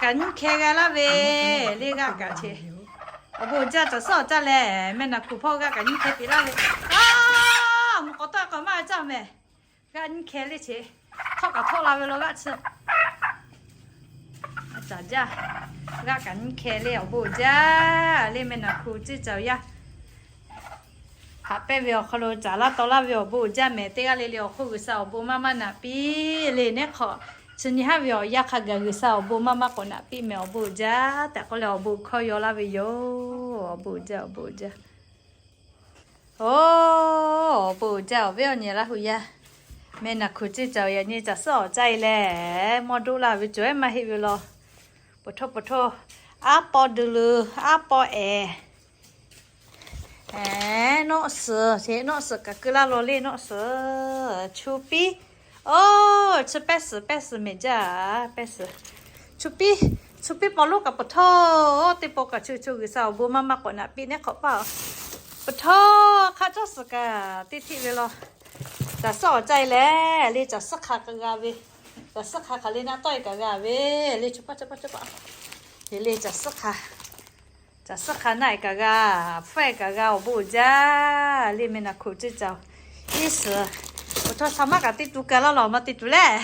kaꞈ nyiˇ hkeh g'a laˇ ve le g'aˆ kaꞈ ce. Awˬ bon uiˍ jaˇ, caˬ suhˉ awˬ caˇ lehˬ, mehˆ naˬ hkuˬ hpawˇ g'aˆ kaꞈ nyiˇ hkeh peꞈ laˇ ve. A, mvuhˇ k'awꞈ tawˆ k'awꞈ maˇ caˇ mehˍ. G'aˆ nyiˇ hkeh le ce. Htawˆ kaꞈ htawˆ la ve law g'aˆ chi. Caˬ jaˇ. G'aˆ kaꞈ nyiˇ hkeh le awˬ bon uiˍ jaˇ le mehˆ naˬ hkuˬ ceˇ caˬ yaˇ haꞈ pehnˇ ve awˬ hk'aw lo caˬ laˇ taw laˇ ve awˬ bon uiˍ jaˇ mehˍ. Teˇ g'aˇ le le awˬ hk'oˆ G'uiˬsha awˬ bon maˇ maˇ naꞈ piˇ le. Neˉ hk'awꞈ chi nyi haˉ ve awˬ yanˇ hk'a gaˬ G'uiˬsha awˬ bon maˇ maˇ k'awꞈ naꞈ piˇ mehˍ. Awˬ bon uiˍ jaˇ tehꞈ k'oˆ leh awˬ bon hkawˇ yaw laˇ ve yoˬ. Awˬ bon uiˍ jaˇ, awˬ bon uiˍ jaˇ. Oˬ, awˬ bon uiˍ jaˇ awˬ viˉ awˬ nyi Laˇ hu yaˇ, mehˆ naˬ hkuˬ ceˇ caˬ yaꞈ nyi caˬ suhˉ awˬ caˇ e leh mawˇ doˆ laˇ ve cawˬ ehˉ maˇ heˆ ve law. Pfuhˍ htawˇ pfuhˍ htawˇ, aˉ paw duˬ leuˬ, aˉ paw ehˍ. Eˬ, nawˆ suhˍ ce, nawˆ suhˍ kaꞈ keu laˇ law le, nawˆ suhˍ. Chu piˉ. Oˬ, chi pehˇ suhˍ, pehˇ suhˍ mehˍ jaˇ, pehˇ suhˍ. Chu piˉ, chu piˉ paw lonˉ kaꞈ pfuhˍ htawˇ, teˇ paw kaꞈ chu chu G'uiˬsha awˬ bon maˇ maˇ k'awꞈ naꞈ piˇ neˉ hk'awꞈ paˇ. Pfuhˍ htawˇ hk'aˆ cawˇ suhˍ kaꞈ teˇ htiˆ ve law. Caˬ suhˉ awˬ caˇ e leh le caˬ suhˉ hk'a kaꞈ g'a ve, caˬ suhˉ hk'a hk'aˬ le naˆ tawˆ e kaꞈ g'a ve le, chu paˇ chu paˇ chu paˇ. Eˬ le caˬ suhˉ hk'a, caˬ suhˉ hk'a naˆ e kaꞈ g'a, hpfuhˇ e kaꞈ g'a, awˬ bon uiˍ jaˇ le mehˆ naˬ hkuˬ ceˇ caˬ. Iˉ suhˍ, awˬ htawˇ sha maˉ kaꞈ teˇ tu ka laˇ law, maˇ te tuˬ lehˬ.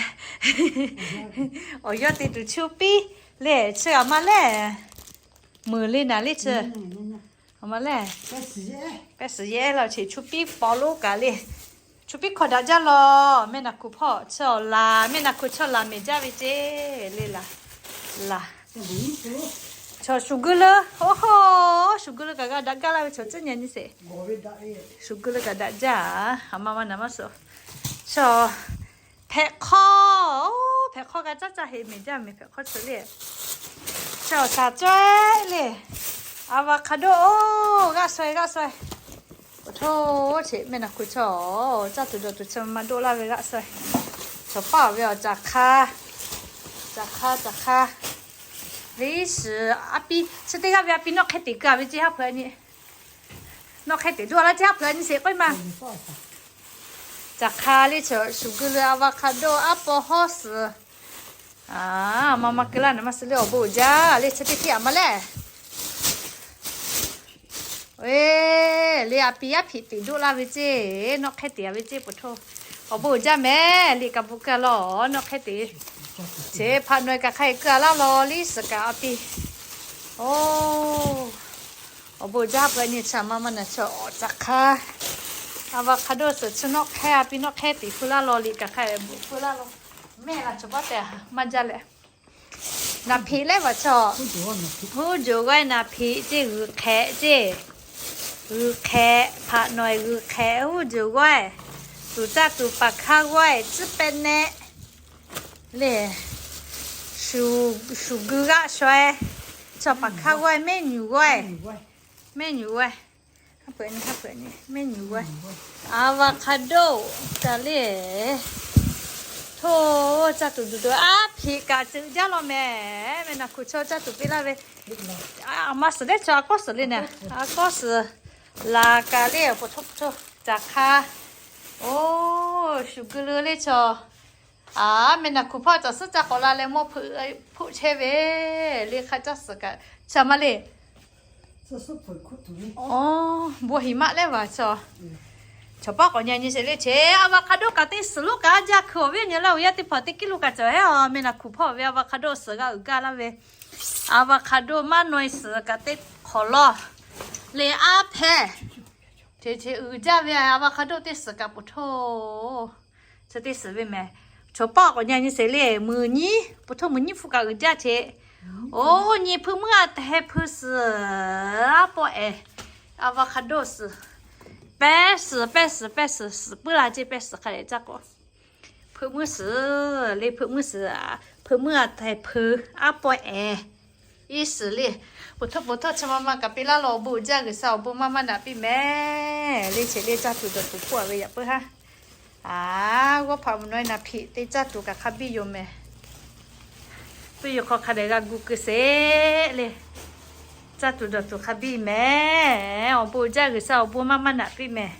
Awˬ yawˇ te tuˬ chu piˉ le, chi a ma lehˬ. Meuˬ le naˬ le chi. A ma lehˬ. Pehˇ suhˍ yehˇ law ce, chu piˉ paw lonˉ kaꞈ le. Chu piˉ hkawˇ daꞈ jaˇ law, mehˆ naˬ hkuˬ hpawˇ chi awˬ laˬ, mehˆ naˬ hkuˬ chi awˬ laˬ mehˍ jaˇ ve ce le laˬ. Laˬ. Chaw shuˍ guˇ leuˉ, oˇ hoˬ, shuˍ guˇ leuˉ kaꞈ g'a daꞈ gaˇ laˇ ve chaw tcuhˉ nyi nyi sheˍ. Shuˍ guˇ leuˉ kaꞈ daꞈ jaˇ, a ma ma naˬ maˇ suh. Chaw hpehꞈ hk'awˇ, hpehꞈ hk'awˇ g'a caˇ caˇ heꞈ mehˍ jaˇ mehˍ hpehꞈ hk'awˇ chi le. Chaw shaˍ cawehˇ le. Avocado oˬ, g'aˆ saweh g'aˆ saweh. Pfuhˍ htawˇ ce mehˆ naˬ hkuˬ chaw, caˇ tuˬ dawˬ tuˬ chi ma maˇ doˆ laˇ ve g'aˆ saweh. Chaw paˇ ve awˬ caˬ hk'a, caˬ hk'a, caˬ hk'a. Leˇ shiˍ a pi, chi teˇ g'aˇ ve a pi nawˆ hk'e teꞈ keu a ve ce haˉ hpeuꞈ nyi. Nawˆ hk'e teꞈ doˆ laˇ ce haˉ hpeuꞈ nyi sheˍ k'oˆ ma. Caˬ hk'a le chaw shuˍ guˇ leuˉ avocado aˉ paw hawˉ suhˍ. A ma ma keu laˇ naˬ maˇ suh le awˬ bon uiˍ jaˇ le chi teˇ htiˇ a ma lehˬ. Eˬ, le a pi yaˇ hpiꞈ teꞈ doˆ laˇ ve ce, nawˆ hk'e teꞈ a ve ce pfuhˍ htawˇ. Awˬ bon uiˍ jaˇ mehˍ, liꞈ kaꞈ bvuhꞈ keu a law, nawˆ hk'e teꞈ. Cheˇ hpaꞈ nawˬ e kaꞈ hk'a e keu a laˇ law, liˇ suhˍ kaꞈ a pi. Oˬ, awˬ bon uiˍ jaˇ peuˬ nyi chi a ma ma naˬ chaw awˬ caˬ hk'a. Avocado suhˍ chi nawˆ hk'e a pi nawˆ hk'e teꞈ hpu laˇ law, liꞈ kaꞈ hk'a e bvuhꞈ hpu laˇ law. Mehˆ laˬ chaw paˇ tehꞈ maˇ jaˇ leh. Naˍ hpiꞈ lehˉ vaˬ chaw. Huˉ juˬ g'awehˇ naˍ hpiꞈ ceˇ g'uiˬ hk'ehꞈ ceˇ. G'uiˬ hk'ehꞈ hpaꞈ nawˬ e g'uiˬ hk'ehꞈ huˉ juˬ g'awehˇ. Tuˍ caˇ tuˬ paˍ hkaˇ g'awehˇ tcuhˉ pehˇ nehˆ. Le, shuˍ guˇ g'aˆ shaw e. Chaw paˍ hkaˇ g'awehˇ mehˆ nyuˬ g'awehˇ. Mehˆ nyuˬ g'awehˇ. Mehˆ nyuˬ g'awehˇ. Avocado kaꞈ le. Htawˇ, caˇ tuˬ duˬ tuˬ a hpiꞈ kaꞈ ceuˬ jaˇ law mehˍ. Mehˆ naˬ hkuˬ chaw caˇ tuˬ piˇ laˇ ve. A ma suhˍ lehˉ chaw a kawˇ suhˍ le naˍ. A kawˇ suhˍ laˬ kaꞈ le awˬ pfuhˍ htawˇ pfuhˍ htawˇ caˬ hk'a. Oˬ, shuˍ guˇ leuˉ le chaw. A, mehˆ naˬ hkuˬ hpawˇ caˬ suhˉ caˇ k'awꞈ la leh mawˇ hpeuꞈ chehˇ ve le hk'a caˇ suhˍ kaꞈ chi a ma le. Bon hiˍ maˆ lehˉ vaˬ chaw. Chaw paˇ k'awꞈ nyi nyi sheˍ le che. Avocado kaꞈ teˇ suhˍ lonˉ kaꞈ a jaˇ hkui awˬ viˉ awˬ nyi Laˇ hu yaˇ teˇ hpaˍ teˇ kiˇ lo kaꞈ cawˬ heˉ a. Mehˆ naˬ hkuˬ hpawˇ ve avocado suhˍ g'a uiˍ gaˇ laˇ ve. Avocado maˇ naw e suhˍ kaꞈ teˇ hk'awꞈ lawˇ le aˉ hpehˇ. Che che uiˍ jaˇ ve avocado teˇ suhˍ kaꞈ pfuhˍ htawˇ. Chi teˇ suhˍ ve mehˍ. Chaw paˇ k'awꞈ nyi nyi sheˍ le, meuˬ nyiˉ, pfuhˍ htawˇ meuˬ nyiˉ hpu kaꞈ uiˍ jaˇ che. Oˬ, nyi hpeuꞈ meuˇ a hpeuꞈ suhˍ, aˉ pawˆ ehˍ, avocado suhˍ, pehˇ suhˍ, pehˇ suhˍ, pehˇ suhˍ, suhˍ puiˉ la ce pehˇ suhˍ hk'a leh caˇ k'o. Hpeuꞈ meuˇ suhˍ le, hpeuꞈ meuˇ suhˍ, hpeuꞈ meuˇ a hpeuꞈ, aˉ pawˆ ehˍ. Iˉ suhˍ le, pfuhˍ htawˇ pfuhˍ htawˇ chi ma ma kaꞈ piˇ laˇ law, awˬ bon uiˍ jaˇ G'uiˬsha awˬ bon maˇ maˇ naꞈ piˇ mehˍ. Le che le caˇ tuˬ dawˬ tuˬ hpfuhˆ a ve yaꞈ puiˉ haˉ. A, g'awˇ hpaꞈ mvuhˬ naw e naˍ hpiꞈ te caˇ tuˬ kaꞈ hk'a biˇ yoˬ mehˍ. Puiˇ yoˬ hk'aw hk'a dehꞈ g'a gu keu sheˍ le. Caˇ tuˬ dawˬ tuˬ hk'a biˇ mehˍ. Awˬ bon uiˍ jaˇ G'uiˬsha awˬ bon maˇ maˇ naꞈ piˇ mehˍ.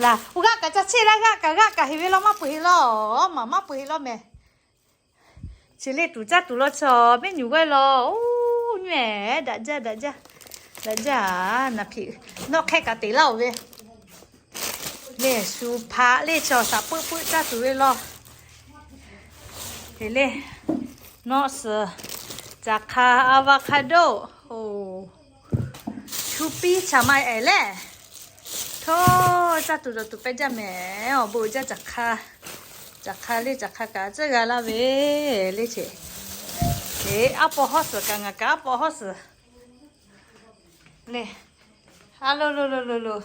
Laˬ, oˇ g'aˆ kaꞈ ca cheˇ laˇ, g'aˆ kaꞈ g'aˆ kaꞈ heˍ ve law maˇ peuˬ heˍ law, maˬ maˇ peuˬ heˍ law mehˍ. Chi le tuˬ caˇ tuˬ law chaw, meˆ nyuˬ g'aˇ law. Oˇ, nyi ehˉ, daꞈ jaˇ, daꞈ jaˇ, daꞈ jaˇ. Naˬ hpiꞈ nawˆ hk'ehˇ kaꞈ teꞈ laˇ-oˬ ve. Lehˬ, shu hpaꞈ le chaw, shaˍ puiˆ puiˆ caˇ tuˬ ve law. Te le, nawˆ suhˍ, caˬ hk'a, avocado, oˬ, chu piˇ chaꞈ ma ehˍ lehˬ, htawˇ caˇ tuˬ dawˬ tuˬ pehˇ jaˇ mehˍ. Awˬ bon jaˇ, caˬ hk'a, caˬ hk'a le, caˬ hk'a kaꞈ tcuhˉ g'a laˇ ve le ce. Eˬ, aˉ paw hawˉ suhˍ kaꞈ, ngaˬ kaꞈ aˉ paw hawˉ suhˍ le. A lo lo lo lo lo.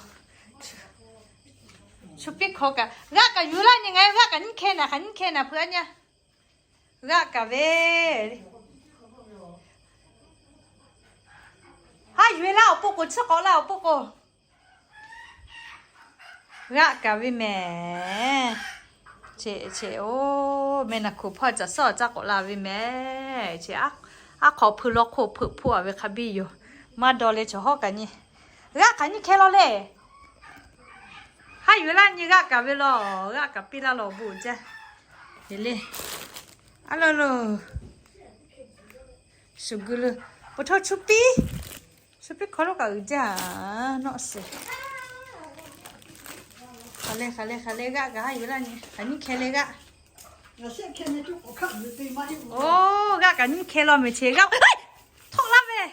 Chu piˇ hkawˇ kaꞈ g'aˆ kaꞈ yuˬ laˇ nyi, ngaˬ hui g'aˆ kaꞈ nyiˇ hkeh naˍ, kaꞈ nyiˇ hkeh naˍ hpeuꞈ a nyi. G'aˆ kaꞈ ve, haˉ yuˬ e laˇ awˬ pon k'o, chiˇ k'awꞈ laˇ awˬ pon k'o, g'aˆ kaꞈ ve mehˍ. Cheꞈ cheꞈ, oˬ, meh naˬ hkuˬ hpawˇ caˬ suhˉ awˬ caˇ k'awꞈ la ve mehˍ. Cheꞈ, aˉ hk'awꞈ hpui law hk'oˆ hpeuꞈ hpoˆ a ve hk'a biˇ yoˬ. Maˇ daw leh chaw hawˉ kaꞈ nyi. G'aˆ kaꞈ nyiˇ hkeh law le. Haˉ yuˬ laˇ nyi, g'aˆ kaꞈ ve law. G'aˆ kaꞈ piˇ laˇ law, awˬ bon jaˇ. Te le, a lo lo. Shu gu lo, po htawˇ chu piˇ, chu piˇ hkawˇ lo kaꞈ uiˍ jaˇ. Nawˆ suhˍ, hk'aˬ le hk'aˬ le hk'aˬ le, g'aˆ kaꞈ haˉ yuˬ laˇ nyi, kaꞈ nyiˇ hkeh le g'aˆ. Oˬ, g'aˆ kaꞈ nyiˇ hkeh law mehˍ, cheꞈ g'aˆ htawˆ laˇ mehˍ.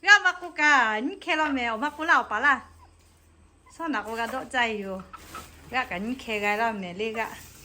G'aˆ maˇ k'oˆ kaꞈ nyiˇ hkeh law mehˍ, awˬ maˇ k'oˆ laˇ awˬ paˍ laˇ. Shawˉ naꞈ k'o g'a dawˆ caˇ e yoˬ. G'aˆ kaꞈ nyiˇ hkeh g'a laˇ mehˍ le g'aˆ.